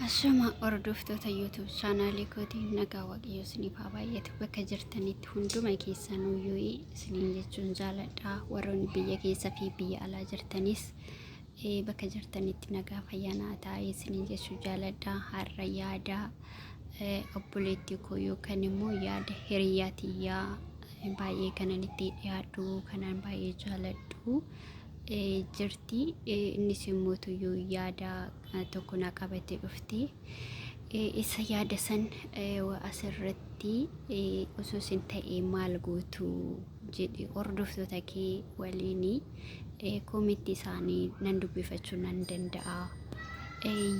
Ashama hordoftoota YouTube chaanaalii kootiin nagaa waaqayyo isiniif haa baay'atu bakka jirtanitti hunduma keessanuyyuu isiniin jechuun jaaladha warroonni biyya keessa fi biyya alaa jirtanis bakka jirtanitti nagaa fayyaa naa taa'ee isiniin jechuu jaaladha har'a yaada obboleettii koo yookaan immoo yaada hiriyaa tiyyaa baay'ee kanan itti dhiyaadhu kanan baay'ee jaaladhu jirti innis immoo tuyyuu yaada tokko naa qabattee dhufte. Isa yaada san asirratti osoo isin ta'ee maal gootu jedhe hordoftoota kee waliin koomentii isaanii nan dubbifachuu nan danda'a.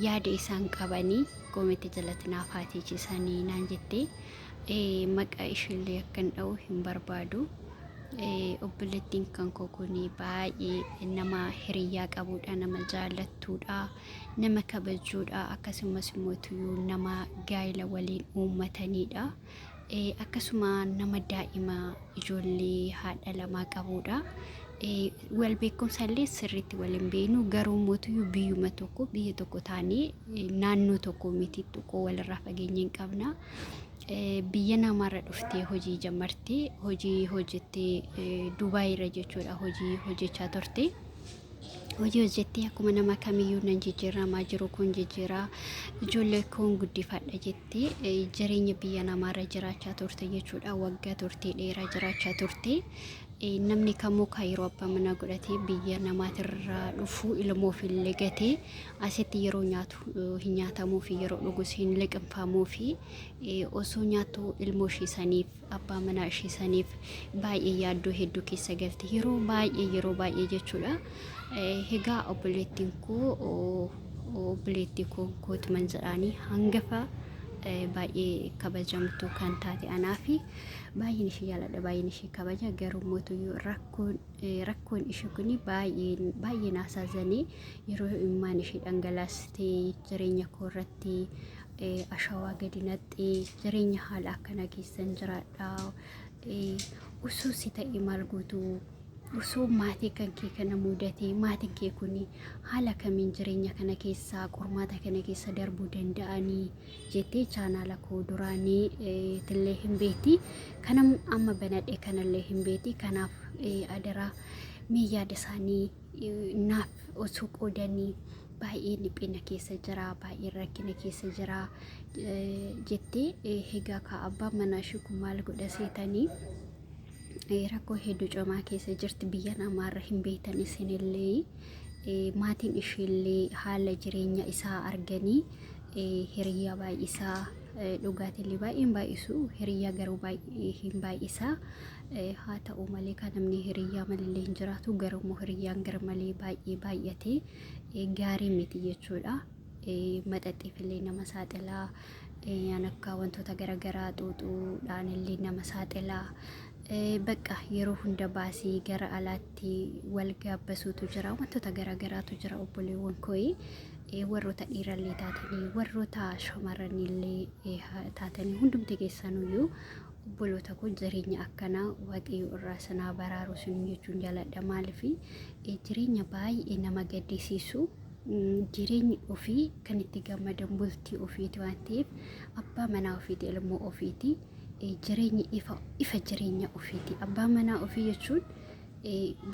Yaada isaan qabanii koomentii jalatti naaf haa teechisanii naan jette. Maqaa isheellee akkan dha'u hin barbaadu. Obboleettiin kan koo kun baay'ee nama hiriyyaa qabuudha, nama jaallattuudha, nama kabajuudha, akkasumas immoo tuyyuu nama gaa'ela waliin uummataniidha. Akkasuma nama daa'ima ijoollee haadha lamaa qabuudha. Wal beekumsa illee sirriitti wal hin beeknu garuu immoo tuyyuu biyyuma tokko biyya tokko taanee naannoo tokko miti xiqqoo walirraa fageenya hin qabna. Biyya namaarra dhuftee hojii jammartee hojii hojjettee Dubaay irra jechuudha hojii hojjechaa turte. Hojii hojjettee akkuma nama kamiyyuu nan jijjiiramaa jiru kun jijjiiraa ijoollee koon guddifadha jettee jireenya biyya namaarra jiraachaa turte jechuudha. Waggaa turtee dheeraa jiraachaa turte. Namni kamuu kan yeroo abbaa manaa godhatee biyya namaatirraa dhufu ilmoo ofiillee gatee asitti yeroo nyaatu hin nyaatamuufi yeroo dhugus hin liqimfamuufi osoo nyaattu ilmoo ishee saniif abbaa manaa ishee saniif baay'ee yaaddoo hedduu keessa galti yeroo baay'ee yeroo baay'ee jechuudha. Egaa obboleettiin koo obboleettii koo kootuman jedhaanii hangafa baay'ee kabajamtuu kan taate anaafi baay'een ishee jaaladha baay'een ishee kabaja garuu mootuyyuu rakkoon rakkoon ishee kun baay'ee baay'ee na asaazanii yeroo immaan ishee dhangalaastee jireenya koo irratti ashawaa gadi naxxee jireenya haala akkanaa keessan jiraadha osoo si ta'e maal gootu osoo maatii kan kee kana mudatee maatiin kee kun haala kamiin jireenya kana keessa qormaata kana keessa darbuu danda'anii jettee chaanaala koo duraanii tillee hin beekti. Kana amma banadhe kanallee hin beekti. Kanaaf adaraa mee yaada isaanii naaf osoo qoodanii baay'ee dhiphina keessa jira baay'ee rakkina keessa jira jettee egaa ka abbaan manaa ishee kun maal godha seetanii rakkoo hedduu cimaa keessa jirti biyya namaarra hin beektan isinillee maatiin isheellee haala jireenya isaa arganii hiriyyaa baay'isaa dhugaatiillee baay'een baay'isu hiriyyaa garuu baay'ee hin baay'isaa haa ta'u malee kan namni hiriyyaa malillee hin jiraatu garuu immoo hiriyyaan gar malee baay'ee baay'atee gaarii miti jechuudha. Maxaxiifillee nama saaxilaa an akka wantoota garaagaraa xuuxuudhaan illee nama saaxilaa bakka yeroo hunda baasii gara alaatti wal gaabbasuutu jira wantoota garaagaraatu jira obboleewwan kooyi. Warroota dhiirallee taatanii warroota shamarranillee taatanii hundumti keessanuyyuu obboloota koo jireenya akkanaa waaqayyo irraa sanaa baraaru sin jechuun jaaladha maaliif jireenya baay'ee nama gaddisiisu jireenyi ofii kan itti gammadan bultii ofiiti waan ta'eef abbaa manaa ofiiti ilmoo ofiiti jireenyi ifa ifa jireenya ofiiti abbaa manaa ofii jechuun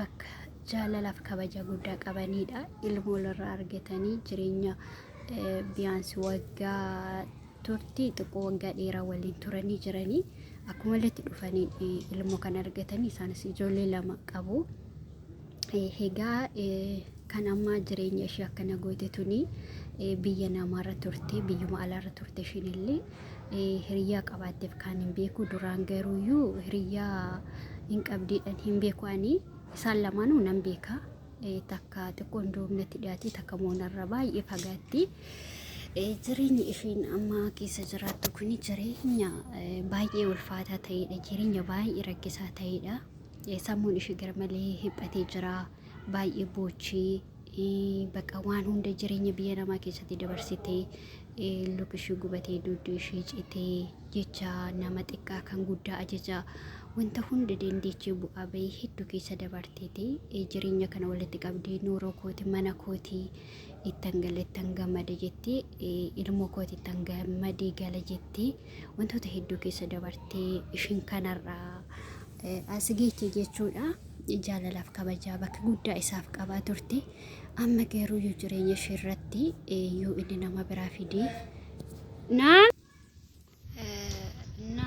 bakka jaalalaaf kabaja guddaa qabaniidha. Ilmoo walirraa argatanii jireenya biyaansi waggaa turtii xiqqoo waggaa dheeraa waliin turanii jiranii akkuma walitti dhufanii ilmoo kan argatanii isaanis ijoollee lama qabu. Egaa kan amma jireenya ishee akkana goote tuni biyya namaarra turte biyyuma alaarra turte ishiin illee hiriyyaa qabaatteef kan hin beeku duraan garuuyyuu hiriyyaa hin qabdiidhaan hin beeku ani isaan lamaanuu nan beeka takka xiqqoo natti dhiyaatti takka moonarra baay'ee fagaatti. Jireenyi isheen amma keessa jiraattu kun jireenya baay'ee ulfaataa ta'edha. Jireenya baay'ee rakkisaa ta'edha. Sammuun ishee garmalee hiphatee jira. Baay'ee boochii bakka waan hunda jireenya biyya namaa keessatti dabarsitee luki ishee gubatee dugdi ishee citee jecha nama xiqqaa kan guddaa ajaja Wanta hunda dandeechee bu'aa bahii hedduu keessa dabarteeti jireenya kana walitti qabdee nuuroo kooti mana kooti ittan gala ittan gammada jettee ilmoo kooti ittan gammadee gala jettee wantoota hedduu keessa dabartee ishiin kanarraa as geeche jechuudha. Jaalalaaf kabajaa bakka guddaa isaaf qabaa turte. Amma garuu yoo jireenya ishee irratti yoo inni nama biraa fidee naan እና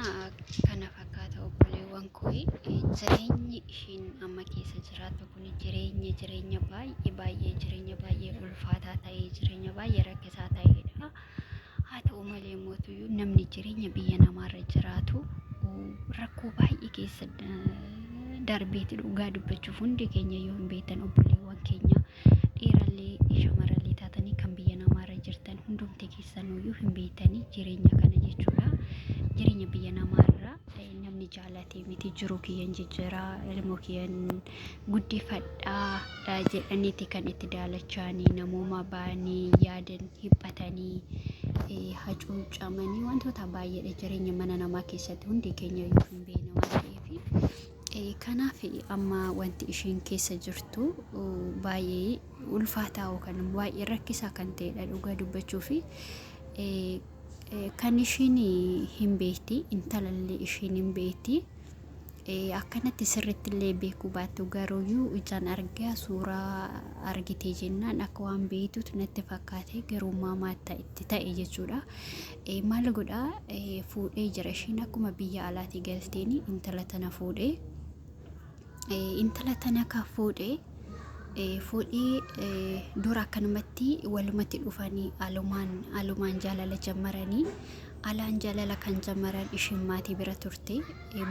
kana fakkaata obboleewwan koo jireenyi ishiin amma keessa jiraattu kun jireenya jireenya baay'ee baay'ee jireenya baay'ee ulfaataa ta'ee jireenya baay'ee rakkisaa ta'edha. Haa ta'u malee mootuyyuu namni jireenya biyya namaarra jiraatu rakkoo baay'ee keessa darbeeti dhugaa dubbachuuf hundi keenya yoo hin beektan obboleewwan keenya dhiirallee shamarrallee taatanii kan biyya namaarra jirtan hundumti keessanuyyuu hin beektanii jireenya kana jechuudha. Jireenya biyya namaarra namni jaalatee miti jiruu kiyyan jijjiiraa ilmoo kiyyan guddifadhaa jedhaniiti kan itti daalachaanii namooma ba'anii yaadan dhiphatanii hacuucamanii wantoota baay'eedha jireenya mana namaa keessatti hundi keenya iyyuu hin beekne waan ta'eef. Kanaaf amma wanti isheen keessa jirtu baay'ee ulfaataa yookaan baay'ee rakkisaa kan ta'edha dhugaa dubbachuu fi kan ishiin hin beekti intalallee ishiin hin beekti. Akkanatti sirriitti illee beekuu baattu garuuyyuu ijaan argaa suuraa argitee jennaan akka waan beektutu natti fakkaate garuu maamaa itti ta'e jechuudha. Maal godhaa fuudhee jira ishiin akkuma biyya alaatii galteen intala tana fuudhee intala tana ka fuudhee fuudhee dura akkanumatti walumatti dhufanii alumaan alumaan jaalala jammaranii alaan jaalala kan jammaran ishiin maatii bira turte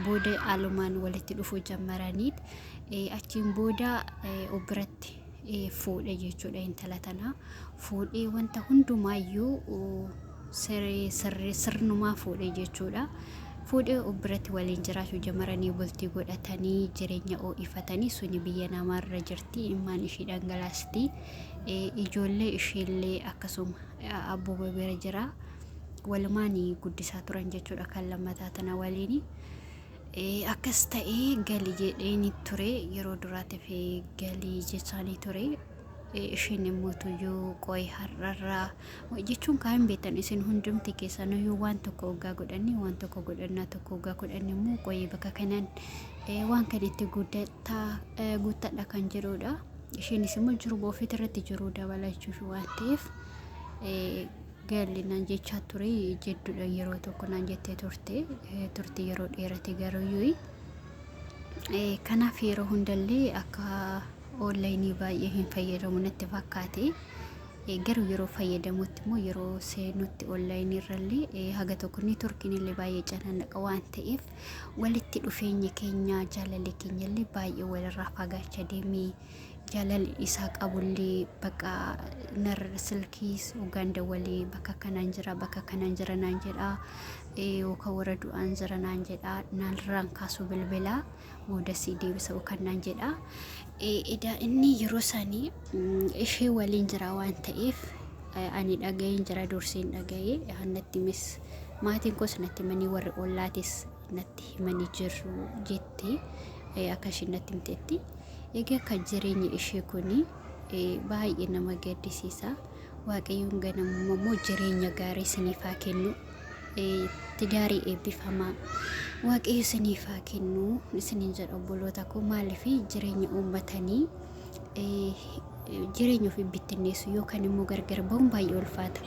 booda alumaan walitti dhufuu jammaraniit achiin booda obbiratti fuudhe jechuudha intala tana fuudhee wanta hundumaayyuu sirnumaa fuudhe jechuudha. Fuudhee obbiratti waliin jiraachuu jammaranii bultii godhatanii jireenya oo'ifatanii suni biyya namaarra jirti ilmaan ishii dhangalaasti ijoollee ishiillee akkasuma abbuma bira jira walumaan guddisaa turan jechuudha kan lammataa tana waliin. Akkas ta'ee gali jedheeni ture yeroo duraatiif galii jechaanii ture. Isheen immoo tuyyuu qoy har'arraa jechuun kaan hin beektan isin hundumti keessan iyyuu waan tokko hoggaa godhanni waan tokko godhannaa tokko hoggaa godhanni immoo qoy bakka kanaan waan kan itti guddataa guuttadha kan jedhudha. Isheenis immoo jiru ofiit irratti jiru dabalachuuf waan ta'eef galli naan jechaa ture jedhuudha yeroo tokko naan jettee turte turte yeroo dheerate garuyyuu. Kanaaf yeroo hundallee akka onlaayinii baay'ee hin fayyadamu natti fakkaate. Garuu yeroo fayyadamutti immoo yeroo seenutti onlaayinii irrallee haga tokko neetworkiin illee baay'ee canaannaqa waan ta'eef walitti dhufeenyi keenya jaalalli keenya illee baay'ee walirraa fagaachaa deemee jaalalli isaa qabullee bakka narra silkiis hoggaan dawwalee bakka kanaan jira bakka kanaan jira naan jedha yookaan warra du'aan jira naan jedha narraan kaasu bilbilaa boodasii deebisa yookaan naan jedha. Edaa inni yeroo sanii ishee waliin jira waan ta'eef ani dhaga'een jira durseen dhaga'ee natti himes maatiin koos natti himanii warri ollaatis natti himanii jiru jettee akka isheen natti himtetti. Egaa akka jireenyi ishee kuni baay'ee nama gaddisiisa. Waaqayyoon ganamuma immoo jireenya gaarii isiniif haa kennu. Tidaarii eebbifamaa Waaqayyo isiniif haa kennu isiniin jedha obboloota koo maaliif jireenya uummatanii jireenya ofii bittinneessu yookaan immoo gargar ba'uun baay'ee ulfaata.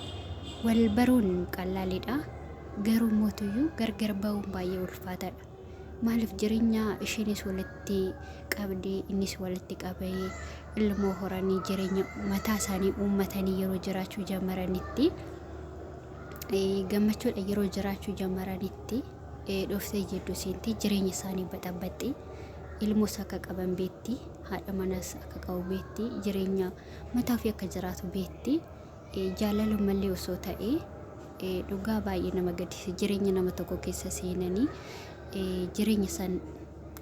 Wal baruun qalaalidha. Garuu mootuyyuu gargar ba'uun baay'ee ulfaataadha. Maaliif jireenya isheenis walitti qabdee innis walitti qabee ilmoo horanii jireenya mataa isaanii uummatanii yeroo jiraachuu jammaranitti gammachuudha yeroo jiraachuu jammaranitti dhoftee jedhu seentee jireenya isaanii baxabaxxee ilmoos akka qaban beetti haadha manaas akka qabu beetti jireenya mataa ofii akka jiraatu beetti jaalalumallee osoo ta'ee dhugaa baay'ee nama gaddisiisa jireenya nama tokko keessa seenanii jireenya san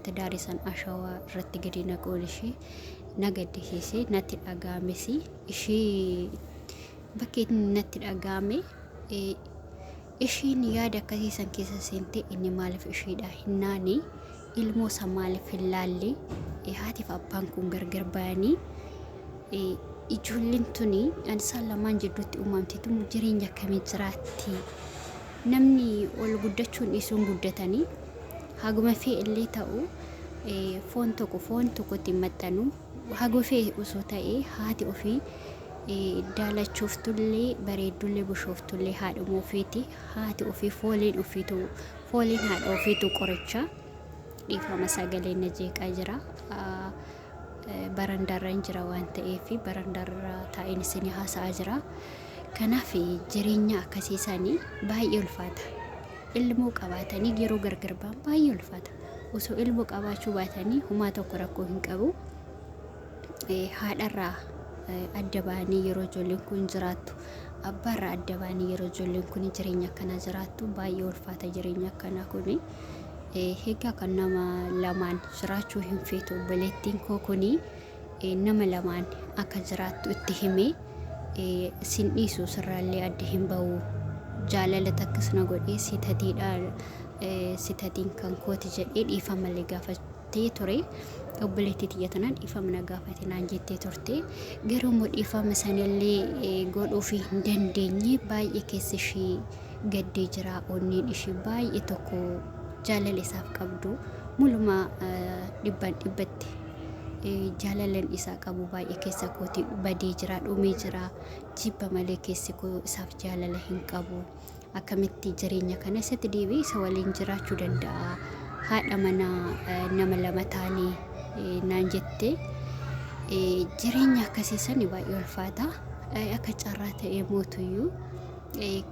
tidaari san ashawaa irratti gadi naquun ishee na gaddisiise natti dhaga'ames ishee bakki natti dhaga'ame isheen yaada akkasii san keessa seente inni maaliif isheedha hin naane Ilmoo isa maaliif hin laalle? Haatiif abbaan kun gargar bayanii ijoolleen tuni isaan lamaan jidduutti uumamte tun jireenya akkamii jiraatti? Namni ol guddachuun dhiisuun guddatanii haguma fee illee ta'u foon tokko foon tokkotti hin maxxanu. Haguma fee osoo ta'e haati ofii daalachooftullee bareeddullee bushooftullee haadhuma ofiiti. Haati ofii fooliin ofiitu fooliin haadha ofiitu qoricha. Dhiifama sagaleen na jeeqaa jira. Barandaarra hin jira waan ta'eef barandaarra taa'een isin haasa'aa jira. Kanaaf jireenya akkasii isaanii baay'ee ulfaata. Ilmoo qabaatanii yeroo gargar ba'an baay'ee ulfaata. Osoo ilmoo qabaachuu baatanii humaa tokko rakkoo hin qabu. Haadharraa adda ba'anii yeroo ijoolleen kun jiraattu, abbaarraa adda ba'anii yeroo ijoolleen kun jireenya akkanaa jiraattu baay'ee ulfaata jireenya akkanaa kuni. Egaa kan nama lamaan jiraachuu hin feetu obboleettiin koo kuni nama lamaan akka jiraattu itti himee sin dhiisu sirraallee adda hin ba'u jaalala takkas na godhee sitatiidha sitatiin kan kooti jedhee dhiifamallee gaafatee ture. Obboleettii tiyya tanaan dhiifama na gaafate naan jettee turte. Garuu immoo dhiifama sanillee godhuufii hin dandeenye baay'ee keessi ishii gaddee jira. Onneen ishii baay'ee tokko jaalala isaaf qabdu muluma dhibbaan dhibbatti jaalalan isaa qabu baay'ee keessa kooti badee jira, dhumee jira. Jibba malee keessi koo isaaf jaalala hin qabu. Akkamitti jireenya kana isatti deebi'ee isa waliin jiraachuu danda'a? Haadha manaa nama lama taane naan jette. Jireenya akkasii sani baay'ee ulfaata. Akka carraa ta'ee mootuyyuu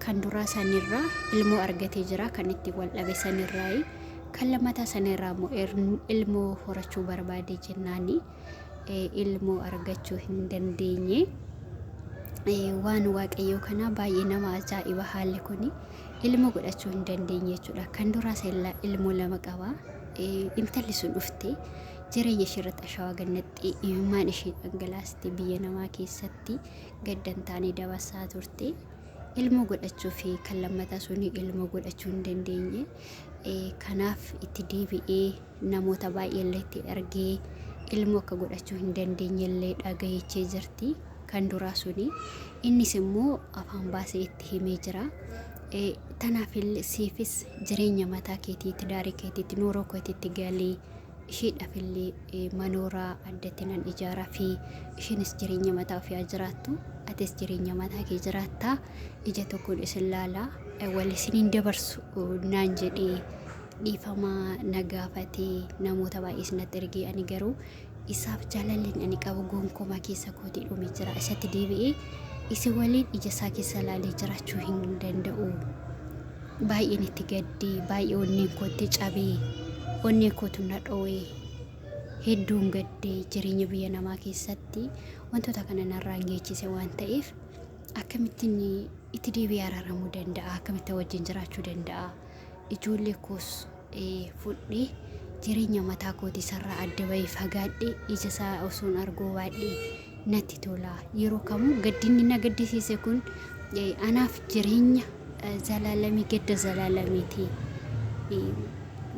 kan duraa sanirraa ilmoo argatee jira kan itti wal dhabe sanirraa kan lammataa sanirraa immoo ilmoo horachuu barbaade jennaani ilmoo argachuu hin dandeenye. Waan waaqayyoo kanaa baay'ee nama ajaa'iba haalli kuni ilmoo godhachuu hin dandeenye jechuudha. Kan duraa sanirraa ilmoo lama qaba. Intalli sun dhuftee jireenya ishee irratti ashawaa gannaxxee imimmaan ishee dhangalaastee biyya namaa keessatti gaddan taane dabarsaa turte. Ilmoo godhachuu fi kan lammataa suni ilmoo godhachuu hin dandeenye. Kanaaf itti deebi'ee namoota baay'ee illee itti ergee ilmoo akka godhachuu hin dandeenye illee dhagahechee jirti. Kan duraa suni innis immoo afaan baasee itti himee jira. Tanaaf illee siifis jireenya mataa keetiitti daarii keetiitti nooroo keetiitti galii isheedhaaf illee manooraa addatti nan ijaaraa fi isheenis jireenya mataa ofii haa jiraattu atis jireenya mataa kee jiraattaa ija tokkoon isin laalaa wal isiniin dabarsu naan jedhee dhiifama na gaafatee namoota baay'ees natti ergee ani garuu isaaf jaalalleen ani qabu gonkumaa keessa kootii dhume jira isatti deebi'ee isin waliin ija isaa keessa laalee jiraachuu hin danda'u. Baay'een itti gaddee baay'ee onneen kootti cabee onnee kootu na dhowee hedduun gaddee jireenya biyya namaa keessatti wantoota kana narraan geechise waan ta'eef akkamittiin itti deebi'ee araaramuu danda'a akkamitti wajjin jiraachuu danda'a ijoollee koos fudhee jireenya mataa kootii sarraa adda bahee fagaadhee ija isaa osoon arguu baadhee natti tola. Yeroo kamuu gaddinni na gaddisiise kun anaaf jireenya zalaalamii gadda zalaalamiiti.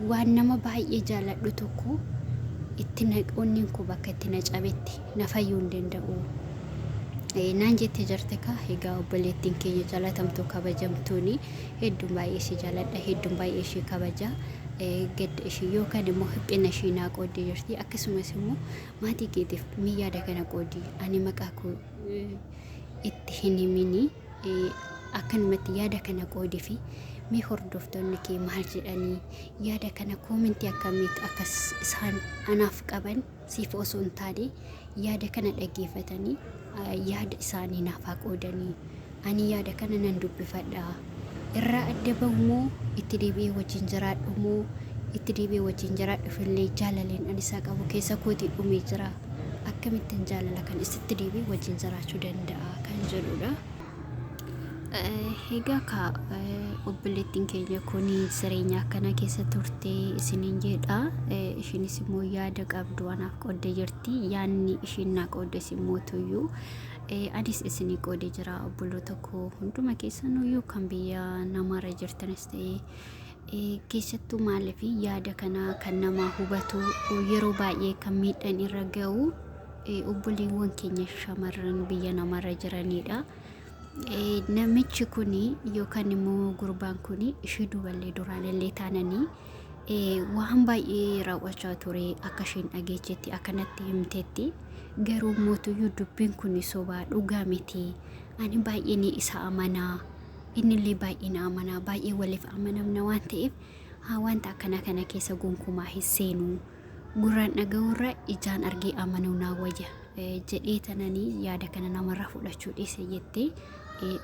Waan nama baay'ee jaaladhu tokko itti onneen koo bakka itti na cabetti na fayyuu hin danda'u. Naan jettee jirte kaa egaa obboleettiin keenya jaalatamtuu kabajamtuuni hedduun baay'ee ishee jaaladha hedduun baay'ee ishee kabaja gadda ishee yookaan immoo dhiphina ishee naa qooddee jirti akkasumas immoo maatii keetiif mee yaada kana qoodi ani maqaa koo itti hin himini akkanumatti yaada kana qoodii fi mee hordoftoonni kee maal jedhanii yaada kana koomentii akkamitti akkas isaan anaaf qaban siif osoo hin taane yaada kana dhaggeeffatanii yaada isaanii naaf haa qoodanii ani yaada kana nan dubbifadha irraa adda bahu moo itti deebi'ee wajjin jiraadhu moo itti deebi'ee wajjin jiraadhuuf illee jaalaleen ani isaa qabu keessa kootii dhumee jira akkamittiin jaalala kan isitti deebi'ee wajjin jiraachuu danda'a kan jedhudha. Egaa ka obboleettiin keenya kun jireenya akkana keessa turte isiniin jedha. Ishiinis immoo yaada qabdu anaaf qooddee jirti. Yaadni ishiin naa qooddes immoo tuyyuu anis isinii qoodee jira obboloota koo hunduma keessanuyyuu kan biyya namaarra jirtanis ta'ee Keessattuu maaliif yaada kana kan namaa hubatu yeroo baay'ee kan miidhaan irra ga'u obboleewwan keenya shamarran biyya namarra jiranidha. Namichi kun yookaan immoo gurbaan kun ishee duballee duraan illee taananii waan baay'ee raawwachaa ture akka isheen dhageechetti akka natti himtetti. Garuu mootuyyuu dubbiin kun sobaa dhugaa miti. Ani baay'een isa amanaa, innillee baay'ee na amanaa, baay'ee waliif amanamna waan ta'eef haa wanta akkanaa kana keessa gonkumaa hin seenu. Gurraan dhaga'uurra ijaan argee amanuu naa wayya jedhee tananii yaada kana namarraa fudhachuu dhiise jettee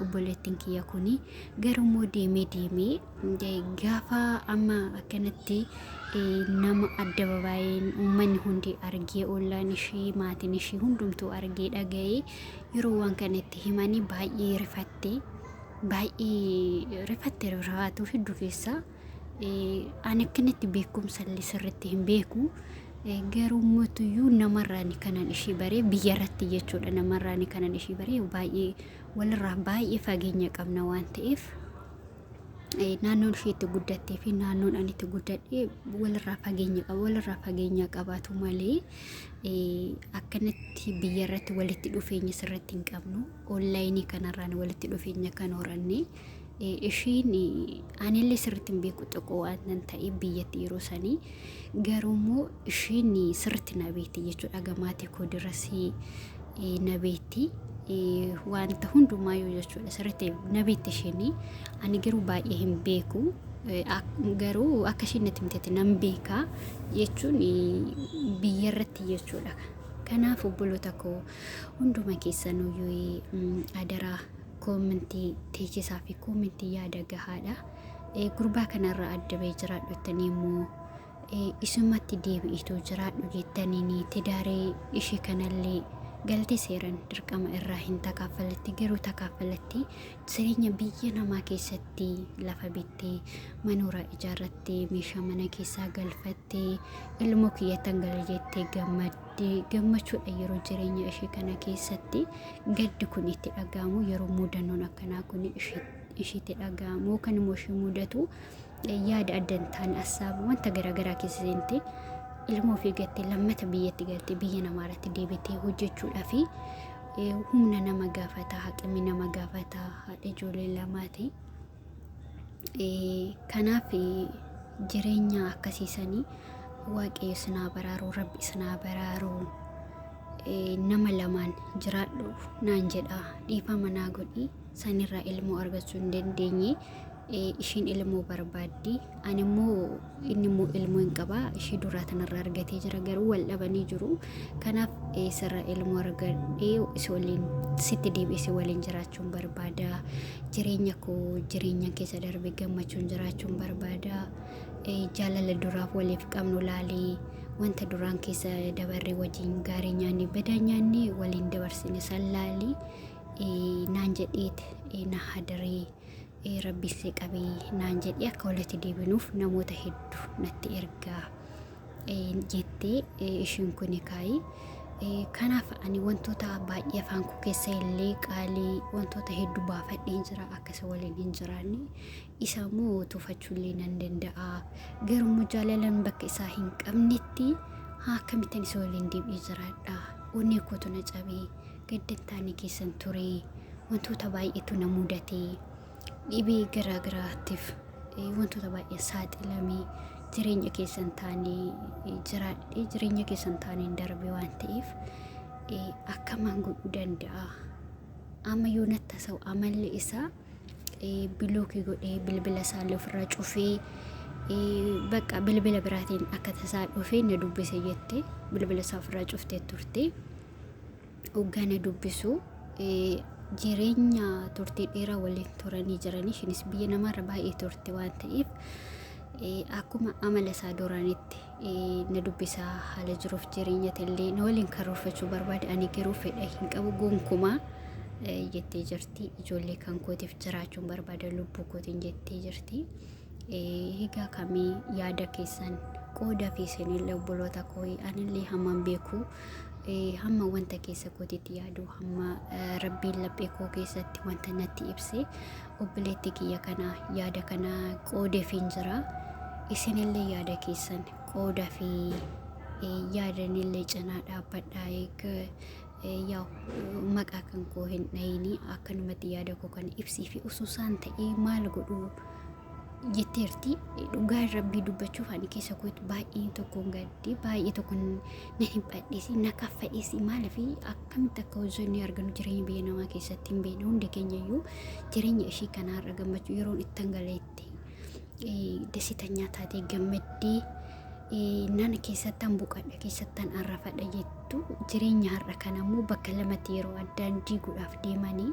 obboleettiin kiyya kuni. Garuu immoo deemee deemee gaafa amma akkanatti nama adda babaayeen uummanni hundi argee, ollaan ishii, maatiin ishii hundumtuu argee dhaga'ee, yeroo waan kana itti himanii baay'ee rifatte, baay'ee rifatte. Rifaatu hedduu keessaa ani akkanatti beekumsa illee sirriitti hin beeku. Garuu mootuyyuu namarraan kanan ishii baree biyya irratti jechuudha, namarraan kanan ishii baree baay'ee walirraa baay'ee fageenya qabna waan ta'eef, naannoon ishee itti guddattee fi naannoon ani itti guddadhe walirraa fageenya qaba. Walirraa fageenya qabaatu malee akkanatti biyya irratti walitti dhufeenya sirriitti hin qabnu. Onlaayinii kanarraan walitti dhufeenya kan horanne. Ishiin anillee sirriitti hin beeku xiqqoo waan ta'eef biyyatti yeroo sanii, garuu immoo ishiin sirriitti na beekti jechuudha. Gamaatii koo duras na beekti, wanta hundumaayyuu jechuudha sirriitti na beekti isheen. Ani garuu baay'ee hin beeku, garuu akka isheen natti himtetti nan beeka jechuun biyya irratti jechuudha. Kanaaf obboloota koo hunduma keessanuyyuu adaraa koomentii teechisaa fi koomentii yaada gahaadha. Gurbaa kanarraa adda bahee jiraadhu jettanii immoo isumatti deebi'ituu jiraadhu jettaniin, tidaaree ishee kanallee galtee seeran dirqama irraa hin takaffalatti, garuu takaffalatti jireenya biyya namaa keessatti lafa bittee, manoora ijaarrattee, meeshaa mana keessaa galfattee, ilmoo kiyyattan gala jettee gammaddee gammachuudha. Yeroo jireenya ishee kana keessatti gaddi kun itti dhaga'amu, yeroo mudannoon akkanaa kun isheetti dhaga'amu yookaan immoo ishee mudatu, yaada adda hin taane assaaba wanta garaagaraa keessa seente, ilmoo ofii gattee lammata biyyatti galtee biyya namaa irratti deebitee hojjechuudhaa fi humna nama gaafata, haqimi nama gaafata, haadha ijoollee lamaati. Kanaaf jireenya akkasiisanii Waaqayyo isinaa baraaru, Rabbi isinaa baraaru. Nama lamaan jiraadhu naan jedha, dhiifama naa godhi, sanirraa ilmoo argachuu hin dandeenye. Ishiin ilmoo barbaaddi, ani immoo inni immoo ilmoo hin qaba, ishii duraa tanarraa argatee jira, garuu wal dhabanii jiru. Kanaaf sirra ilmoo argadhee si waliin sitti deebi'ee si waliin jiraachuun barbaada. Jireenya koo jireenya keessa darbe gammachuun jiraachuun barbaada. Jaalala duraaf waliif qabnu laalii, wanta duraan keessa dabarre, wajjin gaarii nyaanne, badaa nyaanne, waliin dabarsine san laalii naan jedheet na hadaree, Rabbi si qabee naan jedhee akka walitti deebinuuf namoota hedduu natti ergaa jettee ishiin kun kaayi. Kanaaf ani wantoota baay'ee afaan koo keessa illee qaalii wantoota hedduu baafadheen jira, akkasa waliin hin jiraanne. Isa immoo tufachuullee nan danda'a. Garuu immoo jaalalaan bakka isaa hin qabnetti haa akkamittan isa waliin deebi'ee jiraadha? Onnee kootu na cabee, gadda hin taane keessan ture, wantoota baay'eetu na mudate, dhibee garaa garaatiif wantoota baay'ee saaxilamee, jireenya keessan taane jiraadhee, jireenya keessan taaneen darbe waan ta'eef akkamaan godhuu danda'a? Amma yoo natti tasa'u amalli isaa bilookii godhee, bilbila isaallee ofirraa cufee, bakka bilbila biraatiin akka tasaa dhufee na dubbise jette. Bilbila isaa ofirraa cuftee turte. Hoggaa na dubbisu jireenya turtii dheeraa waliin turanii jiranii, ishiinis biyya namaarra baay'ee turte waan ta'eef, akkuma amala isaa duraanitti na dubbisaa, haala jiruuf jireenya illee na waliin karoorfachuu barbaade, ani garuu fedha hin qabu gonkumaa jettee jirti. Ijoollee kan kootiif jiraachuun barbaada lubbuu kootiin jettee jirti. Egaa kamii yaada keessan qooda fi isinillee obboloota koo, anillee hamaan beeku Hamma wanta keessa kootiitti yaadu hamma rabbiin laphee koo keessatti wanta natti ibse obboleetti kiyya kana yaada kana qoodeefiin jira. Isinillee yaada keessan qooda fi yaadanillee cinaa dhaabbadhaa. Yaa maqaa kan koo hin dhayini akkanumatti yaada koo kana ibsii fi osoo isaan ta'ee maal godhuu jetteerti. Dhugaa rabbii dubbachuuf ani keessa kootti baay'ee tokkoon gadde, baay'ee tokkoon na hiphadheesi, na kaffa'eesi. Maaliif akkamitti akka hojjennee argannu jireenya biyya namaa keessatti hin beekne. Hundi keenya iyyuu jireenya ishii kanaarra gammachuu yeroon itti dhangala'etti dasitanyaa taatee gammaddee nan keessattan buqadha, keessattan arrafadha jettu, jireenya har'a kana immoo bakka lamatti yeroo addaan diiguudhaaf deemanii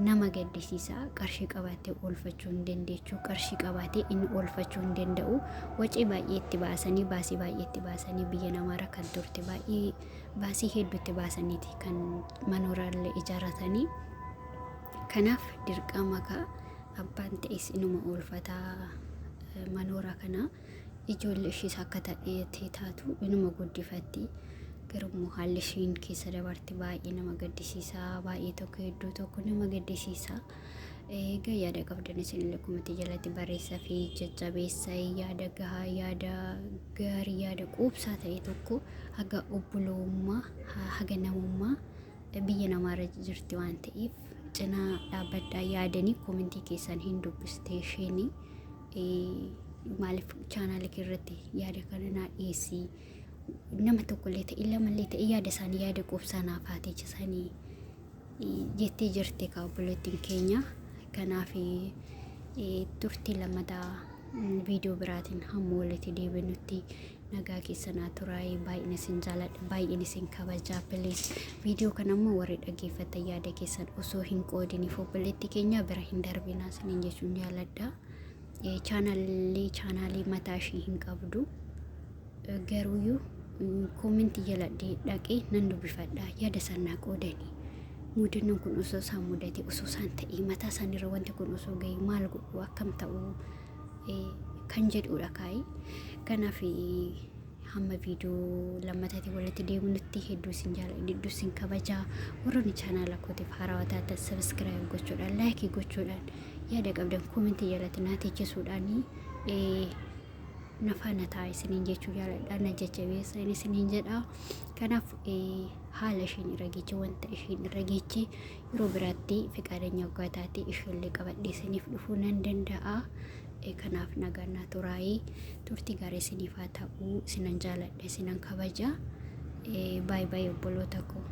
nama gaddisiisa. Qarshii qabaatee oolfachuu hin dandeechu, qarshii qabaatee inni oolfachuu hin danda'u. Wacii baay'ee itti baasanii, baasii baay'ee itti baasanii biyya namaarra kan turte, baay'ee baasii hedduu itti baasaniiti kan manooraallee ijaarratanii. Kanaaf dirqama ka abbaan ta'es inuma oolfataa manooraa kana, ijoollee ishees akka ta'e taatu inuma guddifatti. Garuu haalli isheen keessa dabarte baay'ee nama gaddisiisa, baay'ee tokko hedduu tokko nama gaddisiisa. Egaa yaada qabdan isinillee komentii jalatti barreessaa fi jajjabeessa. Yaada gahaa, yaada gaarii, yaada quubsaa ta'e tokko haga obbolummaa, haga namummaa biyya namaarra jirti waan ta'eef cinaa dhaabbadhaa. Yaadanii komentii keessan hin dubbiste isheen, maaliif chaanaalii irratti yaada kana naa dhiyeessii, nama tokkollee ta'e lamallee ta'e yaada isaanii yaada quubsaa naaf haa teechisanii jettee jirti kaa obboleettiin keenya. Kanaaf turtii lammataa viidiyoo biraatiin hamma walitti deebinutti nagaa keessanaa turaayee. Baay'een isin jaaladha, baay'een isin kabajaa. Please, viidiyoo kana immoo warri dhaggeeffatan yaada keessan osoo hin qoodiniif obboleettii keenya bira hin darbinaa isiniin jechuun jaaladha. Chaanaalii mataa ishii hin qabdu, garuuyyuu koomentii jala dhaqee nan dubbifadha. Yaada isaan qoodanii, mudannoon kun osoo isaan mudate, osoo isaan ta'ee, mataa isaaniirra wanti kun osoo ga'e maal godhu, akkam ta'u kan jedhudha kaa'e. Kanaaf hamma viidiyoo lammataatii walitti deebinutti hedduu isin jaalladha, hedduu isin kabajaa. Warroonni chaanaala kootiif haarawaa taatan subscribe gochuudhaan, like gochuudhaan, yaada qabdan koomentii jalatti naa teechisuudhaan na faana ta'a isiniin jechuu jaaladha, na jajjabeessa isiniin jedha. Kanaaf haala isheen irra geeche, wanta isheen irra geeche yeroo biraatti fiqaadanya waggaa taate isheellee qabadhee isiniif dhufuu nan danda'a. Kanaaf nagaan naa turaayee, turtii gaarii isiniif haa ta'u. Isinan jaaladha, isinan kabaja. Baay'ee baay'ee obboloota koo.